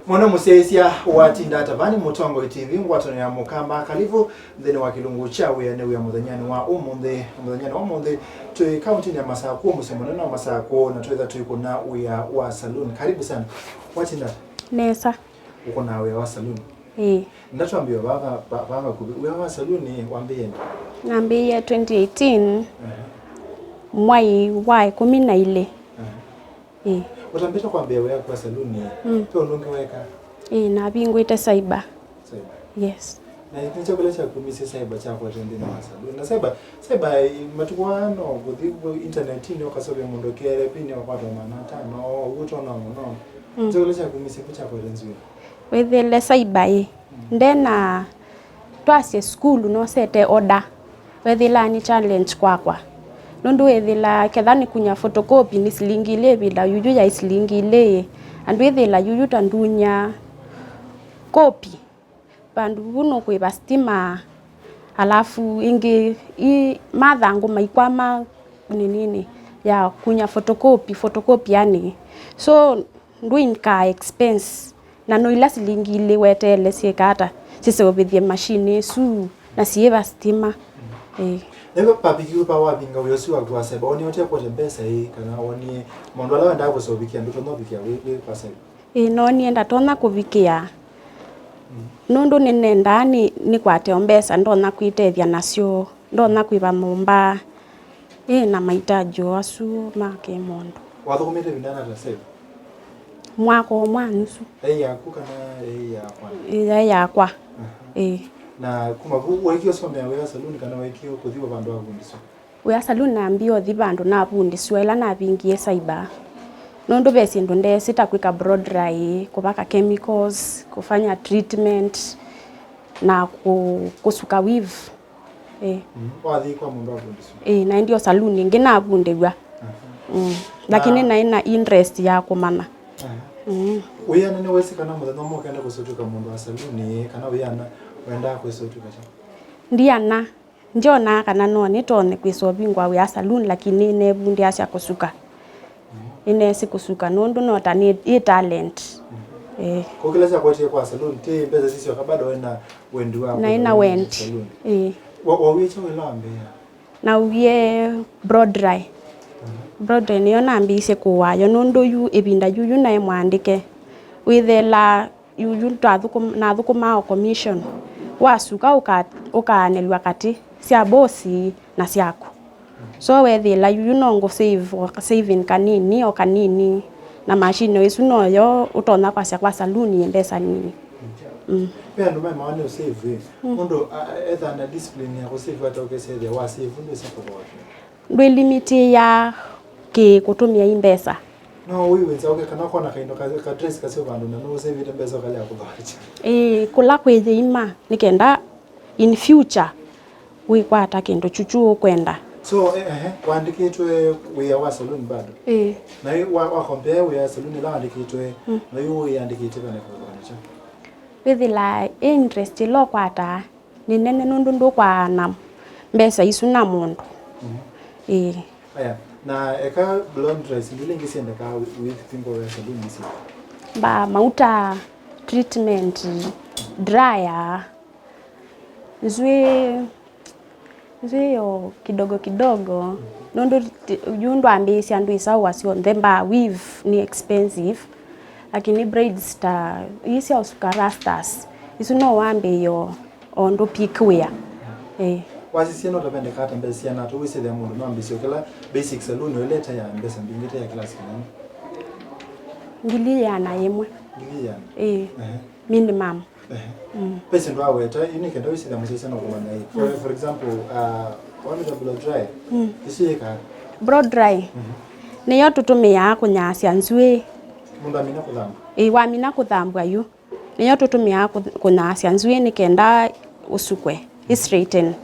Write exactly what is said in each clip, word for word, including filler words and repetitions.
Mwana mũsyaĩĩsya watinda ata vaa nĩ Mũtongoi T V, ngwatanĩo ya Mũkamba. Karibu nthĩnĩ wa kĩlungu kya wĩa nĩ wĩa mũthenyanĩ wa ũmũnthĩ. Mũthenyanĩ wa ũmũnthĩ twĩ kauntinĩ ya Masakũ, mũsyĩ mũnene wa Masakũ, na twĩtha twĩkũna wĩa wa saloon. Karibu sana. Watinda ata? Nesa. Ũkũnaa wĩa wa saloon? Ĩĩ. Ndatwambĩe vaa, vaa, vaa vakuvĩ. Wĩa wa saloon wambĩĩe nĩ? Nambĩĩe twenty eighteen, Aha. mwai wa ĩkũmi na ilĩ. Aha. Ĩĩ. Ũtambĩte kwambĩĩa wĩa waku wa saloon, Mm. ve ũndũ ũngĩ weeka? Ĩĩ, navingũĩte cyber. Cyber. Yes. Na nĩ kyaũ kĩla kyakumisye cyber kyakwete nthĩnĩ wa saloon? Na cyber, cyber, ĩ, matukũ aa no kũthi intanetini ũkaseũvya mũndũ kĩele pini ũkakwata maana atano, ũu ũtonya mũno. Mm. Nĩ kyaũ kĩla kyakumisye kũ kyakwete nzw'ĩĩ? Wĩthĩle cyber ĩ, Mm. ndena Twasye sukulu nosete order, weethĩlaa nĩ challenge kwakwa. Nũndũ wĩthĩlaa ketha nĩkunya photocopy nĩ silingi ilĩ, ĩvinda yuyu yaĩ silingi ilĩ. Andũ ĩthĩla yuyu ta ndunya copy, vandũ vu nũkũĩva stima, alafu ĩngĩ i mathangũ maikwama nĩnĩnĩ ya kunya photocopy, photocopyanĩ. So ndũinkaa expense. Na no ila silingi ilĩ weteele syĩka ata? Siseũvĩthye machine ĩsu na syĩva stima. Ĩĩ. Nĩvo papikiu pa wavinga wĩa ũsu waku wa cyber, wonie ũtekwete mbesa ĩĩ, kana wonie maũndũ ala wendaa kũseũvikĩa ndũtonya ũvikĩa wĩ, wĩ kwa cyber? Ĩĩ, noonie ndatonya kũvikĩa. Mm. Nũndũ nĩnendaa nĩ, nĩkwate o mbesa ndonya kwĩtethya nasyo, ndonya kwĩva nyũmba. Ĩĩ, na mahitaji o asu ma kĩmũndũ. Wathũkũmĩte ĩvinda yĩana ata save? Mwaka ũmwe na nusu. Yaĩ yaku kana yaĩ yakwa? Ĩĩ, yaĩ yakwa. Aha. Ĩĩ. Na kuma vu waĩkie ũsomea wĩa saluni kana waĩkie kũthi vandũ wavundiswa? Wĩa saluni nambie ũthi vandũ navundiswa ĩla navingie cyber. Nũndũ ve syĩndũ ndeesĩ ta kwĩka blow dry, kũvaka chemicals, kũfanya treatment, na kũ-, kũsuka weave. Ĩĩ. Mm. Wathi kwa mũndũ avundiswa? Ĩĩ, naendie o saluni ĩngĩ navundĩw'a. Aha. Mm. Lakini naĩ na interest ya kũmanya. Aha. Mm. Wĩana nĩwesĩ kana mũthenya ũmwe ũkenda kwĩsa ũtw'ĩka mũndũ wa saluni, kana wĩana wendaa kwĩsa ũtw'ĩka kyaũ? Ndiana. Ndyonaa kana no nĩtonye kwĩsa ũvingũa wĩa saluni, lakini nĩneevundĩasya kũsuka. Nĩneesĩ kũsuka nũndũ no ta nĩ, ĩ talent. Ĩĩ. Kũkĩla kyakwetie kwa saluni, ti mbesa sisyoka, bado wĩna wendi wa kwĩka saluni? Naĩ na wendi. Ĩĩ. Wa-, wauie kyaũ ĩla wambĩĩa? Nauie blow dry. Blow dry nĩyo nambĩĩisye kũaa yo nũndũ yu ĩvinda yuyu naĩ mwandĩke. Wĩthela Yu, yu twathũkũm-, nathũkũmaa o commission. Wasuka ũka-, ũkaanĩlw'a katĩ sya bosi na syaku. So weethĩĩla yuyu no ngũ save, saving kanini o kanini, na machine o ĩsu noyo ũtonya kwasya kwa saluni mbesa nini. Mm. Ve andũ memawa nĩ ũsave, mm, mũndũ a-, a-, ethaa na discipline ya kũsave ata ũkesethĩa wa save ndwĩsa kũthooa. Ndwĩlimitĩĩaa kĩ kũtũmĩa i mbesa. No ũiwĩnza ũke kana ũkona kaindo ka, ka dress kaseo vandũ na nũũsĩvĩte mbesa ũkalea kũthooa. Ĩĩ, kũla kwĩ yĩima nĩ kenda in future wĩkwata kĩndũ kyũkyũ ũkwenda. So, eh, eh, waandĩkĩtwe wĩa wa saloon bado? Ĩĩ. Na ĩ, wa, wa compare wĩa wa saloon ĩla waandĩkĩtwe, mm, na yu wĩandĩkĩte kana kũthooa nakyo? Wĩthĩlaa ĩ interest ĩla ũkwataa nĩ nene nũndũ ndũkwaana mbesa isu na mũndũ. Mhm. Ĩĩ. Aya, na eka blow dry, syĩndũ ila ingĩ syendekaa wĩ-, wĩvingũa wĩa saluni isu? Mbaa, mauta, treatment, dryer, nzw'ĩ, nzw'ĩ o kidogo kidogo, nũndũ ti-, yu ndwambĩĩsya ndwĩsaũa syonthe, mbaa weave nĩ expensive, lakini braids ta ii sya ũsuka rastas, isu no wambĩĩe o, o ũndũ peak wĩa. Ĩĩ. Wasisye no tavendeka ata mbesa siana ata wĩsĩthĩa mũndũ no ambĩĩsye ũkĩla basic saluni ũilete ya mbesa mbingĩ ta ya kĩlasi kĩnene? Ngili ĩana yĩmwe. Ngili ĩana? Ĩĩ. Ehe. Minimum. Ehe. Mm. Ve syĩndũ aweta, yu nĩ kenda wĩsĩthĩa mũsyaĩĩsya no kũmanya ĩ. For, mm, for example, uh, wamĩta blow dry, mm, ĩsu yĩkaa? Blow dry. Mhm. Nĩyo tũtũmĩaa kũnyaasya nzw'ĩ. Mũndũ amina kũthambwa? Ĩĩ, wamina kũthambwa yu. Nĩyo tũtũmĩaa kũ-, kũnyaasya nzw'ĩ nĩ kenda ũsukwe, ĩ straighten.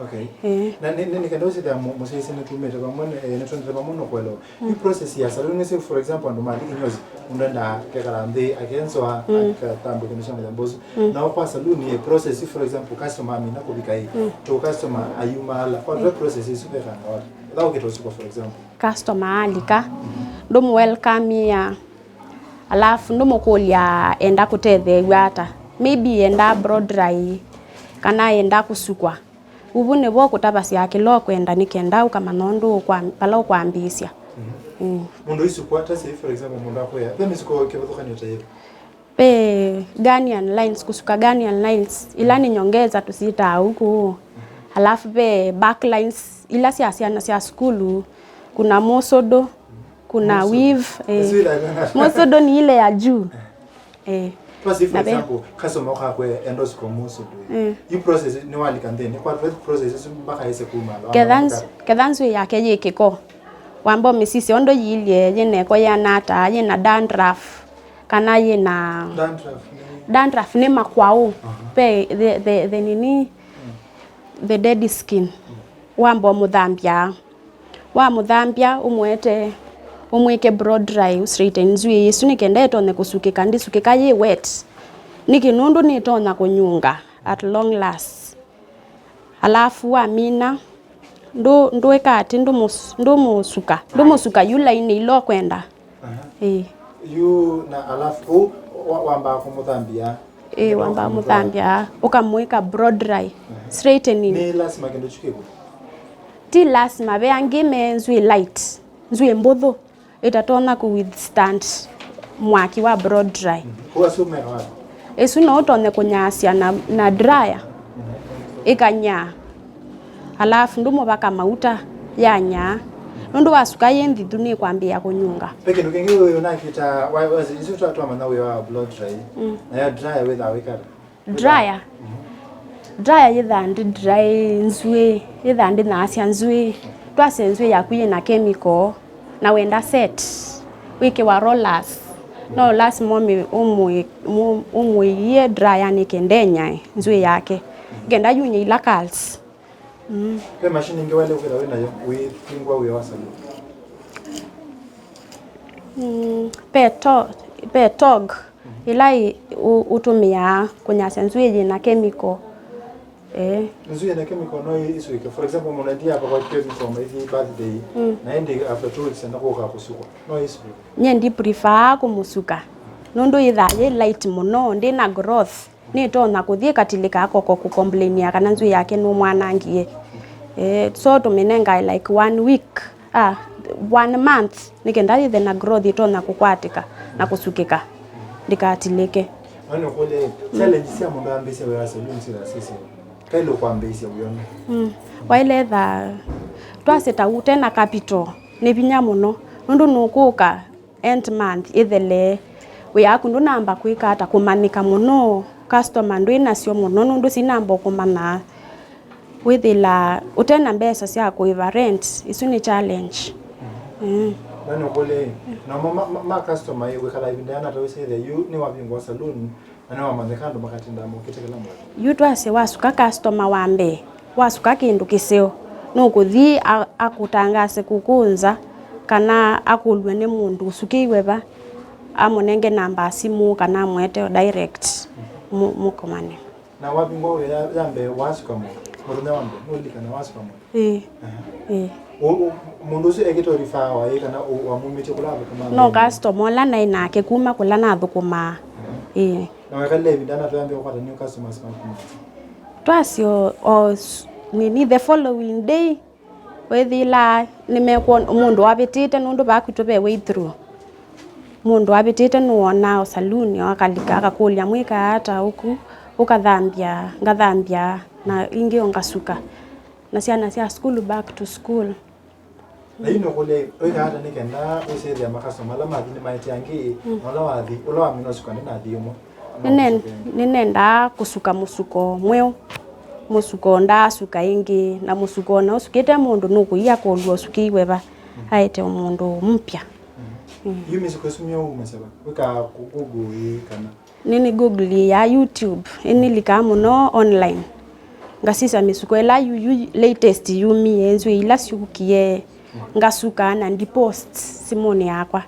Okay. Ĩĩ. Na nĩ, nĩ, nĩ kenda ũsĩthĩa mũ-, mũsyaĩĩsya nĩtumĩte vamwe, eh, nĩtwendete vamwe no kũelewa. Mm. Yu process ya saluni nĩsĩ, for example, andũ mathi kinyozi, mũndũ endaa kekala nthĩ, akenzwa, mm, akathambwa kĩndũ kya mũthemba ũsu. Mm. Nao kwa saluni, eh, process, for example, customer amina kũvika ĩ, mm, to customer ayumaala. Kwa, mm, process ĩsu vekanga wata? Etha ũkĩta ũsukwa, for example. Customer alika, mm, ndũmũ welcome ya, Alafu ndũmũkũlya enda kũtetheew'a ata. Maybe enda blow dry, kana enda kũsukwa. Ũvu nĩvo ũkũtavasya kĩla ũkwenda nĩ kenda ũkamanya ũndũ ũkwa-, vala ũkwambĩĩsya. Mm. Mũndũ aisukwa, ta say, for example, mũndũ akwĩa, ve mĩsuko kĩvathũkany'o ta yĩva? Ve Ghanaian lines, kũsuka Ghanaian lines, ila nĩ nyongeza tũsitaa ũkũ. Alafu ve back lines, ila sya syana sya sukulu, kuna mũsũdũ, kuna weave, eh. Mũsũdũ nĩ ile ya juu. Eh. Twasi, for example, customer ũkakwĩa enda ũsuka mũsũdũ. Mm. Yu process nĩwalika nthĩnĩ, kwa process ĩsu mpaka ĩse kuma. Ketha nz-, ketha nzw'ĩ yake yĩ kĩko, wamba ũmĩsisya ũndũ yĩilye, yĩna ĩko yĩana ata, yĩna dandruff, kana yĩna dandruff nĩ makwaũ. Aha. Ve the, the, the nini, the dead skin. Wamba ũmũthambya. Wamũthambya, ũmũete, ũmwĩke blow dry, ũstraighten nzw'ĩ ĩsu nĩ kenda ĩtonye kũsukĩka. Ndĩsukĩka yĩ wet. Nĩkĩ? Nũndũ nĩtonya kũnyunga at long last. Alafu wamina, ndũ-, ndwĩka atĩ, ndũmũs-, ndũmũsuka. Ndũmũsuka yu lainĩ ila ũkwenda. Aha. Ĩĩ. Yu na alafu, kũu wa-, wambaa kũmũthambya. Ĩĩ, wambaa kũmũthambya, ũkamwĩka blow dry, straightening. Nĩ lasima kĩndũ kyu kĩkwe? Ti lasima, ve angĩ me nzw'ĩ light, nzw'ĩ mbũthũ, ĩtatonya kũ withstand mwaki wa blow dry. Kũu asu meka wapi? Ĩsu no ũtonye kũnyaasya na, na dryer, ĩkanyaa. Alafu ndũmũvaka mauta, yanyaa. Nũndũ wasuka yĩ nthithu nĩkwambĩĩa kũnyunga. Ve kĩndũ kĩngĩ wĩ ũnakĩta, wa, wa, isu twa-, twamanya wĩa wa blow dry. Mm. Nayo dryer wĩthaa wĩkata? Dryer? Mm-hmm. Dryer yĩthaa ndĩ dry nzw'ĩ, yĩthaa ndĩnyaasya nzw'ĩ. Twasye nzw'ĩ yaku yĩna chemical, na wenda set, wĩkĩwa rollers. No lasima ũmĩ-, ũmũĩ-, mũ-, ũmũĩie dryer nĩ kenda ĩnyae nzw'ĩ yake. Kenda yunye ila curls. Mm. Ve machine ĩngĩ waĩle kwĩthĩwa wĩ nayo ũivingũa wĩa wa saluni? Mm, ve to-, ve tog, ĩla ĩ-, ũ-, ũtũmĩaa kũnyasya nzw'ĩ yĩna chemical. Eh. Nzw'ĩ yĩna chemical no ĩ-, ĩsũĩke. For example, mũndũ aendie avakwa chemical maithi birthday, mm, na ĩndĩ after two weeks enda kũka kũsukwa. No ĩsũĩke. Nyie ndi prefer kũmũsuka. Nũndũ yĩthaa yĩ light mũno, ndĩna growth. Nĩtonya kũthi ĩkatilĩka akoko kũkomplainia kana nzw'ĩ yake nũmwanangie. Eh, so tũmĩnengae like one week, ah, one month, nĩ kenda yĩthe na growth ĩtonya kũkwatĩka na kũsukĩka, ndĩkatilĩke. No nĩkũlye, challenge sya mũndũ ambĩĩsya wĩa wa saloon syĩtha syĩsĩ? Kaĩlĩ ũkwambĩĩsya wĩona? Mm. Waĩle etha twasye ta ũte na capital, nĩ vinya mũno, nũndũ nũkũka end month ĩthelee, wĩa waku ndũnamba kwĩka ata kũmanyĩka mũno, customer ndwĩ nasyo mũno nũndũ sinamba ũkũmanya. Wĩthĩla ũte na mbesa sya kũĩva rent, isu nĩ challenge. Mm. Na nũkũlye, namo ma, ma, ma customer ĩ, wĩkala ĩvinda yana ta wĩsĩthya yu nĩwavingũa saloon, na nĩwamanyĩka andũ makatindaa mokĩte kĩla mwei. Yu twasye wasuka customer wa mbee, wasuka kĩndũ kĩseo, nũkũthi a-, akũtangase kũkũ nza, kana akũlw'e nĩ mũndũ ũsukĩiwe va, amũnenge namba ya simũ, kana amũete o direct, mũ-, mũkomane. Na wavingũa wĩa ya, ya mbee, wasuka mũndũ, mũthenya wa mbee, nũlilikana wasuka mũndũ? Ĩĩ. Aha. Ĩĩ. Ũ-, ũ-, mũndũ ũsu ekĩte ũrifawa ĩ kana ũ-, wamumĩtye kũla athũkũmaa? No mbee? Customer ũla naĩ nake kuma kũla nathũkũmaa. Aha. Ĩĩ. Na wekalile ĩvinda na twambĩa kũkwata new customers maku? Twasyo o s-, nini, the following day, wĩthĩla nĩmekwona mũndũ wavĩtĩte, nũndũ vaa kwitũ ve way through. Mũndũ wavĩtĩte nĩwonaa o saloon, o akalika, akakũlya, "Mwĩkaa ata ũku?" Ũkathambya, ngathambya, na ingĩ o ngasuka. Na syana sya sukulu back to school. Na yu nũkũlya, wĩkaa ata nĩ kenda wĩsĩthĩa makasitoma ala mathi nĩmaete angĩ, mm, na ũla wathi, ũla wamina ũsuka ndĩnathi ũmwe? Nĩnen-, nĩnendaa kũsuka mũsuko mweũ, mũsuko ndaasuka ĩngĩ, na mũsuko ona ũsukĩte mũndũ nũkũia kũlw'a ũsukĩiwe va, mm, aete o mũndũ mpya. Mm. Mm. Yu mĩsuko ĩsu myeũ umasya va? Wĩkaa kũ-, Google ĩ kana? Nĩnĩ Google ya YouTube, ĩnĩlikaa mũno online. Ngasisya mĩsuko ĩla yu, yu latest yumie, nzw'ĩ ila syukie, ngasuka na ndi post simũnĩ yakwa.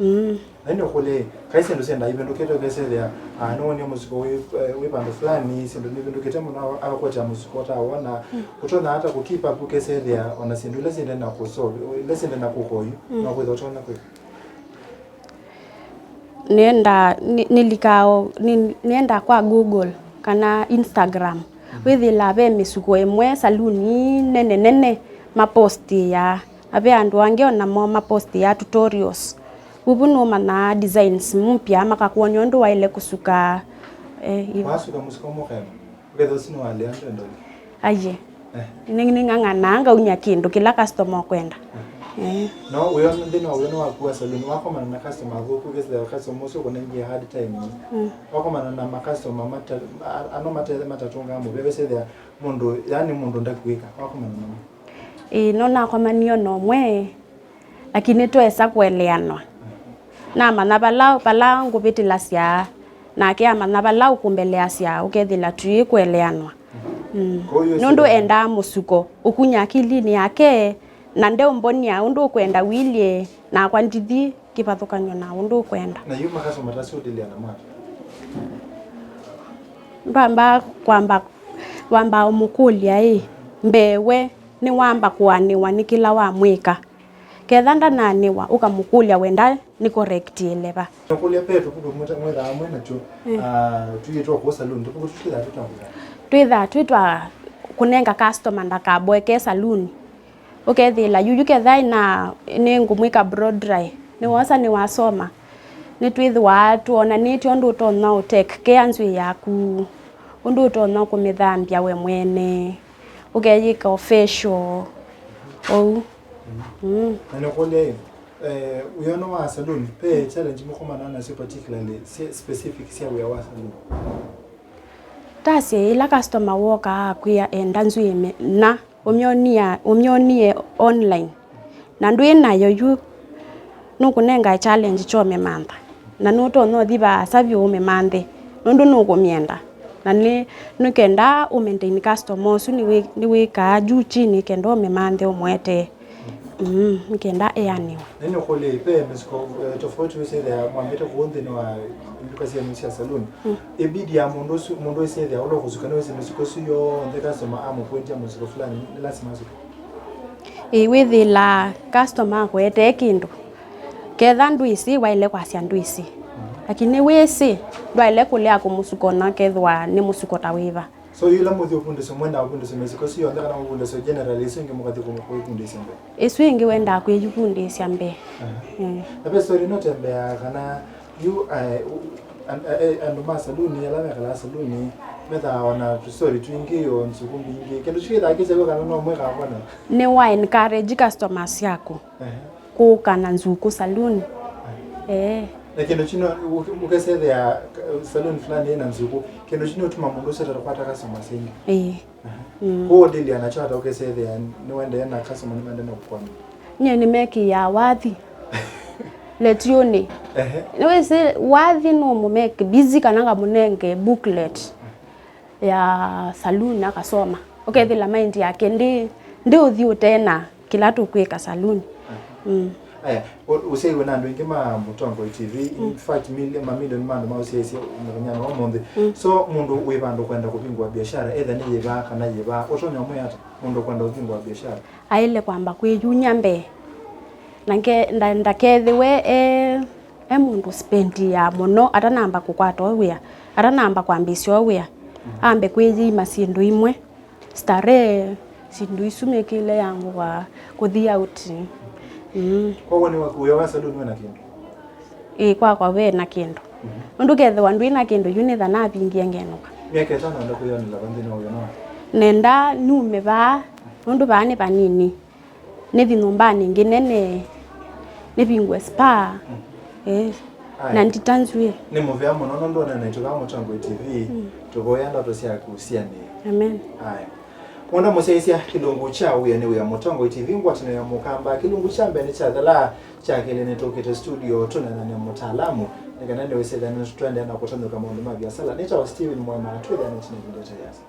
Mm. Na ĩndĩ ũkũlye, kaĩ syĩndũ syendaa ivĩndũkĩte ũkesethĩa, ah, nĩwonie mũsuko wĩ, eh, wĩ vandũ fulani, syĩndũ nivĩndũkĩte mũno, akakwetya mũsuko ũtawona, mm, ũtonya ata kũ keep up ũkesethĩa ona syĩndũ ila syĩndee na kũ solve, ila syĩndee na kũka oyu, mm, no kwĩthwa ũtonya kwĩka? Nĩenda, nĩ-, nĩlikaa o, nĩ-, nĩenda kwa Google kana Instagram. Wĩthĩla ve mĩsuko ĩmwe saluni nene nene mapostĩaa, na ve andũ angĩ o namo mapostĩaa tutorials. Vuvu nũmanyaa designs mpya, makakwony'a ũndũ waĩle kũsuka, eh, ĩvo. Wasuka mũsuko mũkema, ũkethĩa ũsu nĩwalea ndwendole. Aiye. Eh. Nĩ-, nĩng'ang'anaa ngaumya kĩndũ kĩla customer ũkwenda. Eh. No wĩona nthĩnĩ wa wĩona waku wa saluni, wakomana na customer athũku, ũkethĩa customer ũsu ũkũnengie hard time. Mm. Wakomana na ma customer mata-, a-, ano mate-, matatũngaa mũvea, wĩsethĩa mũndũ, yani mũndũ ndakwĩka, wakomana namo? Ĩĩ, no nakomanie na ũmwe, lakini twesa kũeleanwa. Namanya vala, vala ngũvĩtĩlasya, nake amanya vala ũkũmbeleasya, ũkethĩla tũikũeleanwa. Mm. Nũndũ endaa mũsuko ũkunya akilinĩ yake, na ndeũmbonia ũndũ ũkwenda ũilyĩ, nakwa ndithi kĩvathũkany'o na ũndũ ũkwenda. Na yu makasoma ta syũtĩlya na mata? Ndwamba kwamba, wamba ũmũkũlya ĩ, mbee we nĩwamba kũanĩwa nĩ kĩla wamwĩka. Ketha ndananĩwa, ũkamũkũlya wenda nĩ correct ĩleva. Nũkũlya pe tũvuku mwĩtha-, mwĩthaa mwĩ nakyo, mm, ah, tũyĩtwa kũu saloon, tũvuku tũtwĩthaa tũtambũka? Twĩthaa twĩtwa kũnenga customer ndakaboeke saloon. Ũkethĩla yuyu ketha ĩna nĩ ngũmwĩka blow dry, nĩwosa nĩwasoma. Nĩtwĩthĩwa twonanĩtye ũndũ ũtonya ũ take care nzwĩĩ yaku, ũndũ ũtonya kũmĩthambya we mwene, ũkeyĩka official, ũu. Mm. Na nĩkũlya ĩ, eh, wĩona wa saloon, pe challenge mũkomana nasyo particularly, se-, specific sya wĩa wa saloon? Tasye ĩla customer wokaa akwĩa enda nzwĩĩ me-, na ũmyonia, ũmyonie online, na ndwĩ nayo yu, nũkũnenga challenge kya ũmĩmantha, na nũtonya ũthi vaasa vyũ ũmĩmanthe, nũndũ nũkũmyenda, na nĩ, nĩ kenda ũ maintain customer ũsu nĩwĩ-, nĩwĩkaa juu chini kenda ũmĩmanthe ũmũetee. Mm, nĩ kenda eanĩwe. Na nĩnũkũlya, ve mĩsuko, eh, tofauti wĩsĩthĩa mwambĩte kũu nthĩnĩ wa nduka syenyu sya saloon. Mm. Ibidi ya mũndũ ũsu, mũndũ wĩsĩthĩa ũla ũkũsuka nĩwĩsĩ mĩsuko ĩsu yonthe, customer amũkũĩtya mũsuko fulani, nĩ lasima asuke? Ĩĩ, wĩthĩlaa customer akũetee kĩndũ, ketha ndwĩsĩ, waĩle kwasya ndwĩsĩ. Mm. Lakini wĩsĩ, ndwaĩle kũlea kũmũsuka ona kethĩwa nĩ mũsuko ta wĩva. So, yĩla mũthi ũvundĩsyo, mwenda ũvundĩsyo mĩsuko ĩsu yonthe kana ũvundĩsyo generally, ĩsu ĩngĩ mũkathi kũ-, kũivundĩsya mbee? Ĩsu ĩngĩ wendaa kwĩyĩvundĩsya mbee. Aha. Mm. Na ve story nũtembeaa kana yu, eh, u-, an-, eh, andũ ma saluni, ala mekalaa saluni, methaa ona tũstory twingĩ o nzukũ mbingĩ. Kĩndũ kyu kĩthaa kĩsew'e kana no mwĩkaa kwana? Nĩ wa encourage customers yaku. Ehe. Kũka na nzukũ saloon. Ehe. Eh. Na kĩndũ kyu no, ũke-, ũkesethĩa, eh, saloon fulani ĩna nzukũ, kĩndũ kyu nĩũtuma mũndũ ũsu atatũkwata customers aingĩ. Ĩĩ. Aha. Mm. Kwoou ũdealia nakyo ata ũkesethĩa nĩwendee na customer nĩmendee na kũkwamĩa? Nyie nĩmekĩaa wathi. Letiũnĩ. Ehe. Nĩwĩsĩ wathi nũmũmeke busy kana ngamũnenge booklet ya saloon akasoma. Ũkethĩla mind yake ndĩ, ndĩ ũthi ũtena kĩla tũkwĩka saloon. Mm. Aya, ũ-, ũsyaiwe na andũ aingĩ ma Mũtongoi T V. In fact, mili-, mamilioni ma andũ maũsyaisye mũthenyanĩ wa ũmũnthĩ. Mm. So, mũndũ wĩ vandũ kwenda kũvingũa biashara, either nĩ yĩva kana yĩva, ũtonya ũmwĩa ata mũndũ kwenda kũvingũa biashara? Aĩle kwamba kwĩyumya mbee. Na nge-, nda-, ndakethĩwe e, e mũndũ spendia mũno atanamba kũkwata o wĩa, atanamba kwambĩĩsya o wĩa. Mm. Ambe kwĩyĩima syĩndũ imwe. Starehe, syĩndũ isu mĩkĩle ya ngũa, kũthi out. Mm. Kwoguo nĩ waku wĩa wa saloon wĩ na kĩndũ? Ĩĩ, kwakwa ve na kĩndũ. Mhm. Nũndũ kethĩwa ndwĩ na kĩndũ, yu nĩtha navingie ngenũka. Myaka ĩtano wenda kwĩyonela va nthĩnĩ wa wĩano waku? Nenda nume vaa, nũndũ vaa nĩ vanini. Nĩthi nyũmbanĩ ĩngĩ nene, nĩvingũe spa. Mm. Eh. Aya. Na ndita nzw'ĩĩ. Nĩ mũvea mũno nũndũ ũneenaitye vaa Mũtongoi T V, mm, tũvoya ndoto syaku sianĩe. Amen. Aya. Mwenda mũsyaĩĩsya, kĩlungu kya wĩa nĩ wĩa Mũtongoi T V, ngwatanĩo ya Mũkamba. Kĩlungu kya mbee nĩkyathela, kya kelĩ nĩtũkĩte studio tũneenane mũtaalamu, nĩ kana nĩwĩsĩthya nĩtũendeea na kũtonyeka maũndũ ma viasala. Nĩtawa Steven Mwema, twĩthĩanĩtye na ĩvinda ĩtayasa.